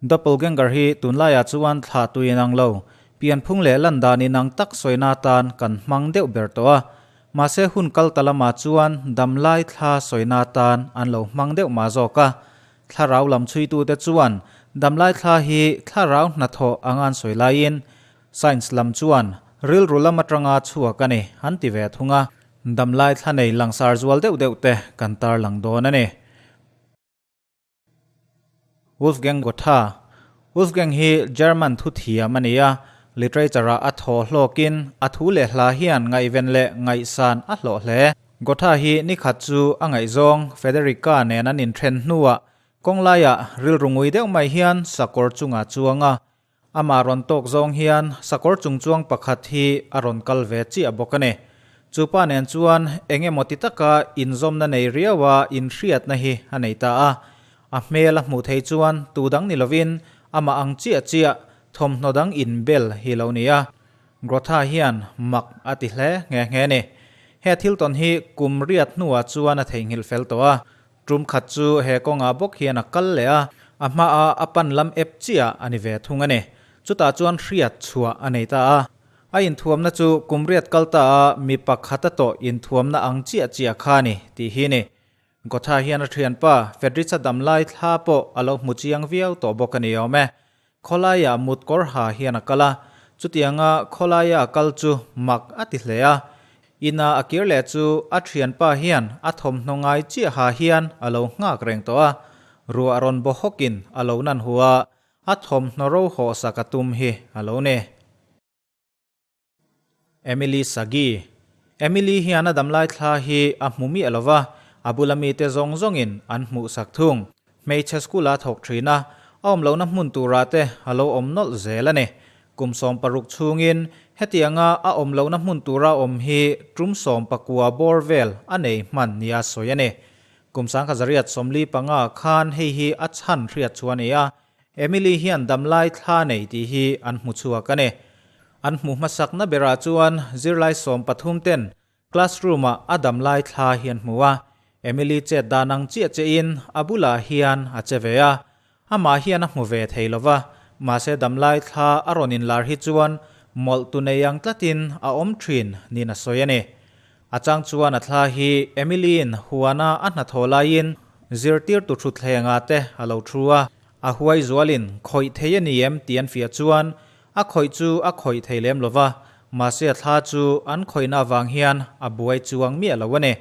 Doppelganger hi tunlaiah chuan thla tui inang lo, pianphung leh lan dan inang tak sawina atan kan hmang deuh ber tawh a. Mahse hun kal ta lamah chuan damlai thla sawina atan an lo hmang deuh mah zawk a. Thlarau lam chhuitute chuan damlai thla hi thlarau hnathawh anga an sawi laiin Science lam chuan rilru lam atanga chhuak a ni an ti ve thung a. Damlai thla nei langsar zual deuh deuh te kan tarlang dawn a ni. Wolfgang Goethe Wolfgang hi German thuthiam a ni a, literature-ah a thaw hlawkin a thu leh hla hian ngaihven leh ngaihsan a hlawh hle. Goethe hi nikhat chu a ngaihzawng Federica nen an inthen hnuah kawnglaiah rilru ngui deuh mai hian sakawr chungah chuang a, Amah rawn tawk zawng hian sakawr chungchuang pakhat hi a rawn kal ve chiah bawk a ni. Chu pa nen chuan eng emaw ti taka inzawmna nei riaua inhriatna hi a nei ta a. A hmel a hmuh thei chuan tu dang ni lovin amah ang chiah chiah thawmhnaw dang inbel hi lo ni a. Grotha hian mak a ti hle nghe nghe a ni. He thil tawn hi kum riat hnuah chuan a theihnghilh fel tawh a. Tum khat chu he kawngah bawk hian a kal leh a, a hmaah a pan lam ep chiah a ni ve thung a ni. Chutah chuan hriat chhuah a nei ta a. A inthuamna chu kum riat kal ta a mi pakhat a tawh inthuamna ang chiah chiah kha a ni tih hi ni. Gotha hian a thianpa Fedricha damlai thla pawh a lo hmu chiang viau tawh bawk a ni awm e. Khawlaiah mut kawr ha hian a kal a, chutianga khawlaia a kal chu mak a ti hle a. Ina a kir leh chu a thianpa hian a thawmhnaw ngai chiah ha hian a lo nghak reng tawh a, ruah rawn baw hawkin a lo nan hu a, a thawmhnaw ro hawh sak a tum hi a lo ni. Emily Sagi. Emily hian a damlai thla hi a hmu miah lo va, a bula mite zawng zawngin an hmuh sak thung. Hmeichhe school-a thawk thin a, a awm lohna hmun turah te a lo awm nawlh zel a ni. Kum 16 chhungin hetianga a awm lohna hmun tura awm hi tum 19 bawr vel a nei hman nia sawi a ni. Kum 1945 khan hei hi a chhan hriat chu a ni a, Emily hian damlai thla nei tih hi an hmu chhuak a ni. An hmu hmasakna berah chuan zirlai 13 ten classroom ah a damlai thla hi an hmu a. Emily chet dan ang chiah che in a bulah hian a che ve a. Amah hian a hmu ve thei lo va, mahse damlai thla a rawn inlar hi chuan mawlh tu nei ang tlatin a awm thin niin a sawi a ni. A chang chuan a thla hi Emily-in huana a hnathawh laiin zirtirtu thutthlengah te a lo thu a, a huai zualin khawih thei a ni em tih an fiah chuan a khawih chu a khawih thei lem lo va, mahse a thla chu an khawihna avang hian a buai chuang miah lo a ni.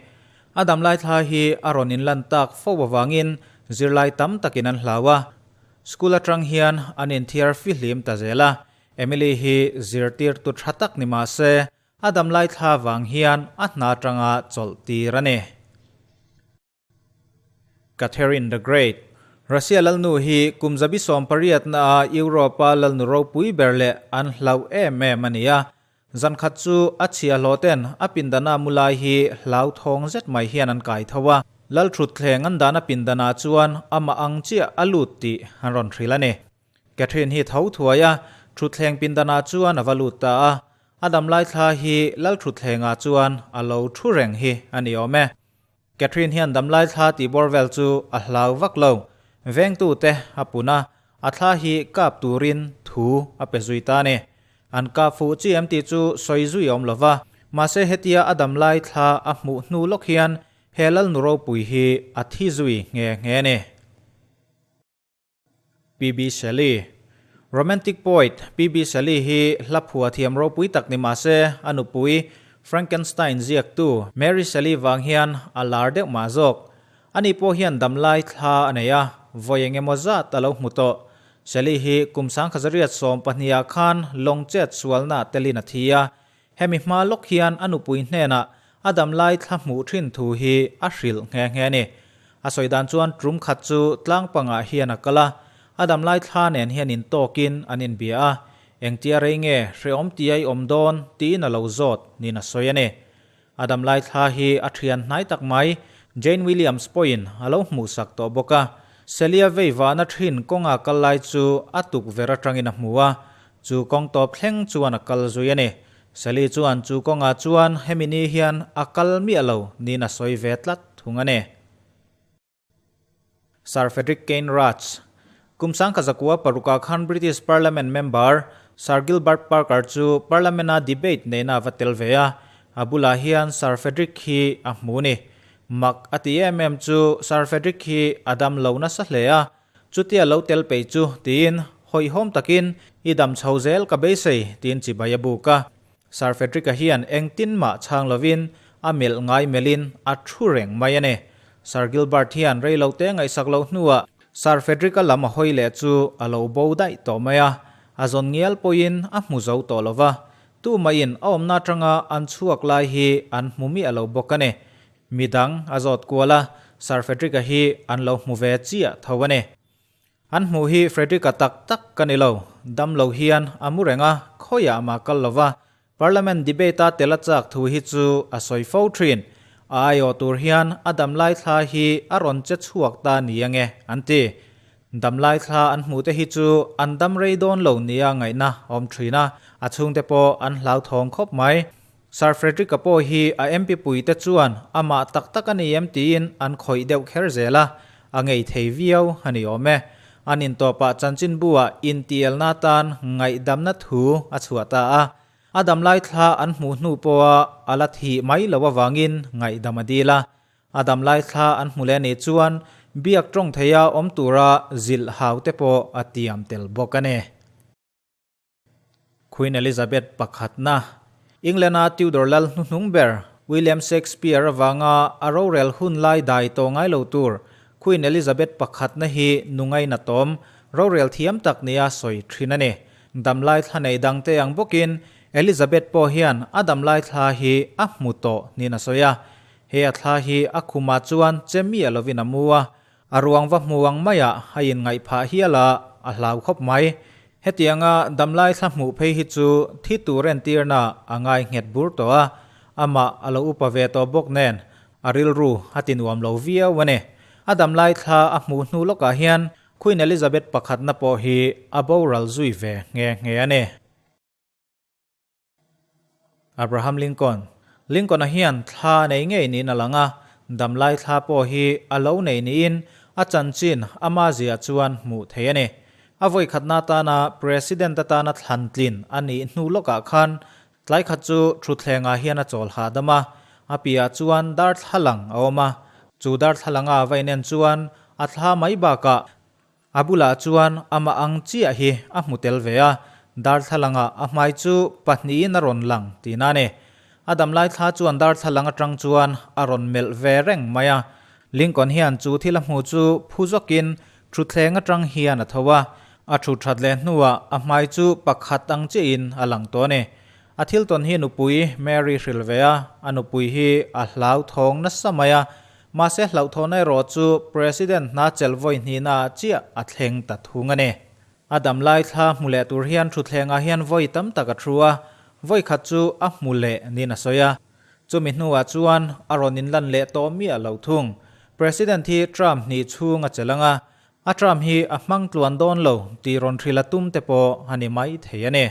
A damlai thla hi a rawn inlan tak fo avangin zirlai tam takin an hlau a, school atang hian an inthiar fihlim ta zel a, Emily hi zirtirtu tha tak ni mahse A damlai thla vang hian a hna atanga chawlh tir a ni. Catherine the Great, Russia lalnu hi kum zabi 18 na a Europe-a lalnu ropui ber leh an hlauh em em a ni a. Zan khat chu a chhiahhlawh ten a pindana mu lai hi hlauthawng zet mai hian an kai tho a. Lalthutthleng an dahna pindanah chuan amah ang chiah a lut tih an rawn hrilh a ni. Catherine hi tho thuai a, thutthleng pindanah chuan a va lut ta a. A damlai thla hi lal thutthlengah chuan a lo thu reng hi a ni awm e. Catherine hian damlai thla tih bawr vel chu a hlau vak lo. Vengtute a pun a, a thla hi kap turin thu a pe zui ta a ni. An kap fuh chi em tih chu sawi zui a awm lo va, mahse hetia a damlai thla a hmuh hnu lawk hian he lal nu ropui hi a thi zui nghe nghe a ni. PB Shelley. Romantic poet PB Shelley hi hla phua thiam ropui tak ni mah se, a nupui Frankenstein ziaktu Mary Shelley vang hian a lar deuh mah zawk. Ani pawh hian damlai thla a nei a, vawi eng emaw zat a lo hmu tawh. Shelley hi kum 1912 ah khan lawng chet sualna telin a thi a, hemi hma lawk hian a nupui hnenah A dam lai thla hmuh thin thu hi a hrilh nghe nghe a ni. A sawi dan chuan tum khat chu tlang pangah hian a kal a, a dam lai thla nen hian intawkin an inbia a, engtia rei nge hrehawm tia i awm dawn tiin a lo zawt niin a sawi a ni. A dam lai thla hi a thian hnai tak mai Jane Williams pawhin a lo hmuhsak tawh bawk a, Celia vei vahna thin kawnga kal lai chu a tukverh atangin a hmu a, chu kawng tawp thleng chuan a kal zui a ni. Sally chuan chu kawngah chuan hemi ni hian a kal miah lo niin a sawi ve tlat thung a ni. Sir Frederick Kane Raj. Kum 1906 khan British Parliament member Sir Gilbert Parker chu Parliament-a debate neihna a va tel ve a, a bulah hian Sir Frederick hi a hmu ni. Mak a ti em em chu Sir Frederick hi a dam lo nasa hle a, chutia lo tel peih chu tiin hawihhawm takin i dam chho zel ka beisei tiin chibai a buk a. Sir Frederick-a hian engtin mah chhang lovin a melh ngai melhin a thu reng mai a ni. Sir Gilbert hian rei lo te ngaihsak loh hnuah Sir Frederick-a lam a hawi leh chu a lo bo daih tawh mai a, a zawn ngial pawhin a hmu zo tawh lo va, tumahin a awmna atanga an chhuak lai hi an hmu miah lo bawk a ni. Midang a zawt kual a, Sir Frederick-a hi an lo hmu ve chiah tho a ni. An hmuh hi Frederick-a tak tak ka ni lo. Dam lo hian a mu reng a, khawiah mah kal lo va. Parliament debate-a tel a chak thu hi chu a sawi fo thin. A aiawh tur hian a damlai thla hi a rawn che chhuak ta ni ange, an ti. Damlai thla an hmuh te hi chu an dam rei dawn lo nia ngaihna a awm thin a, a chhungte pawh an hlauthawng khawp mai. Sir Frederick-a pawh hi a MP puite chuan amah tak tak a ni em tiin an khawih deuh kher zel a, a ngei thei viau a ni awm e. An intawpah chanchinbu-ah intielna atan ngaihdamna thu a chhuah ta a, a damlai thla an hmuh hnu pawha a la thih mai loh avangin ngaihdam a dil a. A damlai thla an hmu leh anih chuan biak tawng theia awm tura zilh hau te pawh a tiam tel bawk a ni. Queen Elizabeth pakhatna, England-a Tudor lal hnuhnung ber William Shakespeare avanga a rorel hun lai dai tawh ngai lo tur Queen Elizabeth pakhatna hi nu ngainatawm, rorel thiam tak nia sawi thin a ni. Damlai thla nei dangte ang bawkin Elizabeth pawh hian a damlai thla hi a hmu tawh niin a sawi a. He a thla hi a khumah chuan che miah lovin a mu a, A ruang va hmu ang maiah a inngaih phah hial a, a hlau khawp mai. Hetianga damlai thla hmuh phei hi chu thi tur entirna a ngai nghet bur tawh a, amah a lo upa ve tawh bawk nen a rilru a ti nuam lo viau a ni. A damlai thla a hmuh hnu lawkah hian Queen Elizabeth pakhatna pawh hi a boral zui ve nghe nghe a ni. Abraham Lincoln. Lincoln-a hian thla nei ngei niin a lang a, damlai thla pawh hi a lo nei niin a chanchin ama zia chuan hmuh theih a ni. A vawikhatna atana President atana thlan tlin a nih hnu lawkah khan tlai khat chu thutthlengah hian a chawl hahdam a, a piahah chuan darthlalang a awm a, chu darthlalanga va inen chuan a thla mai bakah A bulah chuan amah ang chiah hi a hmu tel ve a, darthlalangah a hmai chu pahnihin a rawn lang tihna a ni. A damlai thla chuan darthlalang atang chuan a rawn melh ve reng mai a. Lincoln hian chu thil a hmu chu phu zawkin thutthleng atang hian a tho a, a thut that leh hnuah a hmai chu pakhat ang chiahin a lang tawh a ni. A thil tawn hi nupui Mary hrilh ve a, a nupui hi a hlauthawng nasa mai a, Mahse hlauhthawhna erawh chu President hna chelh vawi hnihna ah chiah a thleng ta thung a ni. A dam lai thla hmu leh tur hian thutthlengah hian vawi tam tak a thu a, vawi khat chu a hmu leh niin a sawi a. Chumi hnuah chuan a rawn inlan leh tawh miah lo thung. President hi term hnih chhung a chelh ang a, a term hi a hmang tluan dawn lo tih rawn hrilh a tum te pawh a ni mai thei a ni.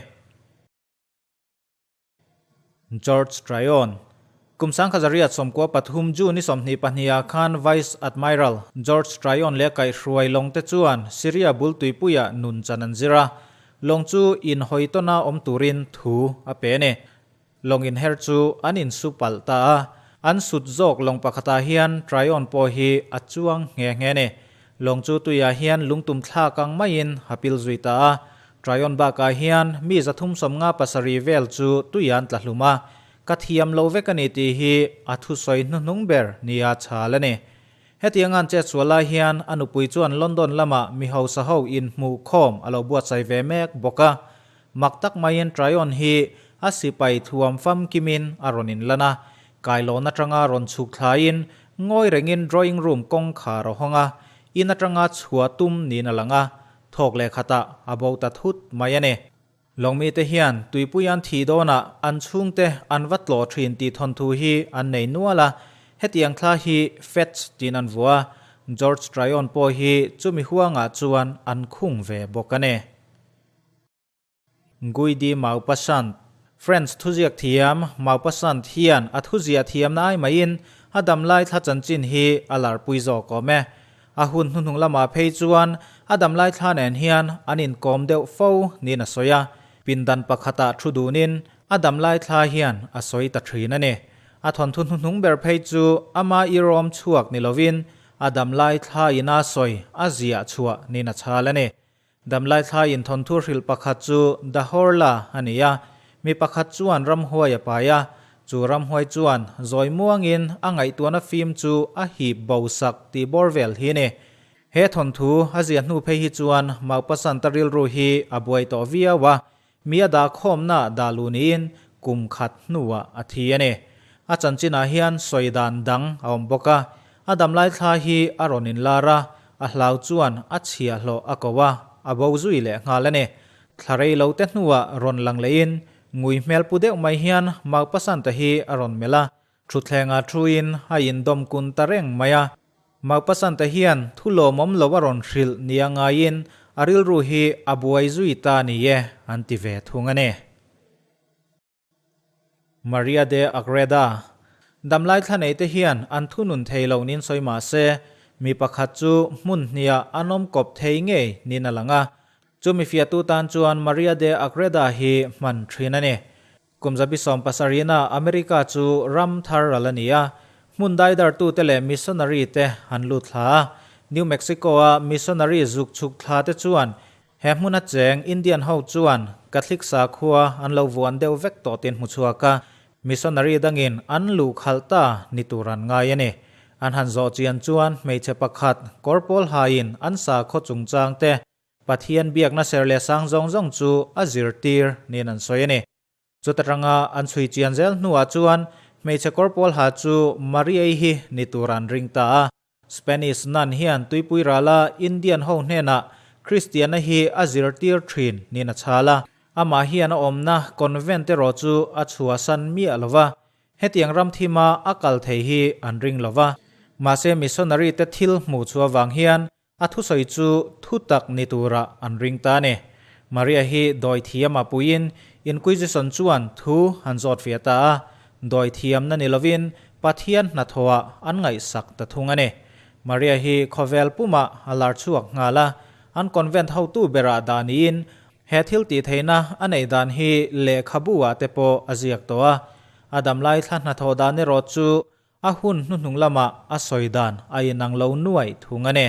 George Tryon. Kum 1993 June ni 22 ah khan Vice Admiral George Tryon leh kaihhruai lawng te chuan Syria bul tuipuiah nun chan an zir a, lawng chu inhawi tawna awm turin thu a pe a ni. Lawng inher chu an insu palh ta a, an sut zawk lawng pakhatah hian Tryon pawh hi a chuang nghe nghe a ni. Lawng chu tuiah hian lungtum thlak ang maiin a pil zui ta a, Tryon bakah hian mi 357 vel chu tui an tla hlum a, ka thiam lo vek a ni tih hi a thusawi hnuhnung ber nia chhal a ni. Hetiang an chetsual lai hian a nupui chuan London lamah mi hausa ho inhmuh khawm a lo buatsaih ve mek bawk a. Mak tak maiin Tryon hi a sipai thuam famkimin a rawn inlan a, kailawn atanga rawn chhuk thlaiin ngawi rengin drawing room kawngkhar a hawng a, in atanga chhuah tum niin a lang a, Thawk leh khatah a bo ta thut mai a ni. Lawngmite hian tuipui an thih dawnah an chhungte an va tlawh thin tih thawnthu hi an nei nual a, hetiang thla hi Fats tiin an vuah a, George Tryon pawh hi chumi huangah chuan an khung ve bawk a ni. Guy de Maupassant, French thuziak thiam Maupassant hian a thuziah thiamna ai maiin a damlai thla chanchin hi a larpui zawk awm e. A hun hnuhnung lamah phei chuan a damlai thla nen hian an inkawm deuh fo niin a sawi a, pindan pakhatah thu dunin a damlai thla hian a sawi ta thin a ni. A thawnthu hnuhnung ber phei chu ama irawm chhuak ni lovin a damlai thla ina sawi a ziah chhuah niin a chhal a ni. Damlai thla in thawnthu hrilh pakhat chu Dahorla a ni a, mi pakhat chuan ramhuai a pai a, chu ramhuai chuan zawi muangin a ngaihtuahna fim chu a hip bo sak tih bawr vel hi a ni. He thawnthu a ziah hnu phei hi chuan Maupassant-a rilru hi a buai tawh viau a, Mi a dah khawmna dah luh niin kum khat hnuah a thi a ni. A chanchinah hian sawi dan dang a awm bawk a, a damlai thla hi a rawn inlar a, a hlau chuan a chhiahhlawh a ko a, a bo zui leh nghal a ni. Thla rei lo te hnuah rawn lang lehin ngui hmel pu deuh mai hian Maupassant-a hi a rawn melh a, Thutthlengah thuin a indawm kun ta reng mai a. Maupassant-a hian thu lawmawm lo a rawn hrilh nia ngaiin a rilru hi a buai zui ta ni e an ti ve thung a ni. Maria de Agreda, Damlai thla neite hian an thunun thei lo nin sawi mah se, mi pakhat chu hmun hniah an awm kawp thei ngei nin a lang a. Chumi fiahtu tan chuan Maria de Agreda hi hman thin a ni. Kum 17 ah America chu ram thar ral a ni a, hmun daidartute leh missionary te an lut thla a. New Mexico a missionary zuk chhuk thla te chuan he hmuna cheng Indian ho chuan Catholic sakhua an lo vuan deuh vek tawh tin hmu chhuak a, missionary dangin an luh khalh ta ni tur an ngai a ni. An han zawh chian chuan hmeichhe pakhat kawr pawl haiin an sakhaw chungchang te Pathian biakna ser leh sang zawng zawng chu a zirtir niin an sawi a ni. Chuta tanga an chhui chian zel hnuah chuan hmeichhe kawr pawl ha chu Mariei hi ni tur an ring ta a. Spanish nun hian tuipui rala Indian ho hnenah Kristianna hi a zirtir thin niin a chhal a. Amah hian a awmna convent erawh chu a chhuahsan miah lo va. Hetiang ram thima a kal thei hi an ring lo va. Mahse missionary te thil hmuh chhuah vang hian A thusawi chu thu tak ni tura an ring ta a ni. Maria hi dawi thiam a puiin Inquisition chuan thu an zawt fiah ta a, dawi thiamna ni lovin Pathian hnathawhah an ngaihsak ta thung a ni. Maria hi khawvel pumah a lar chhuak nghal a, an convent hotu berah dah niin he thil tih theihna a neih dan hi lehkhabu-ah te pawh a ziak tawh a. A damlai thla hnathawh dan erawh chu A hun hnuhnung lamah a sawi dan a inang lo nuai thung a ni.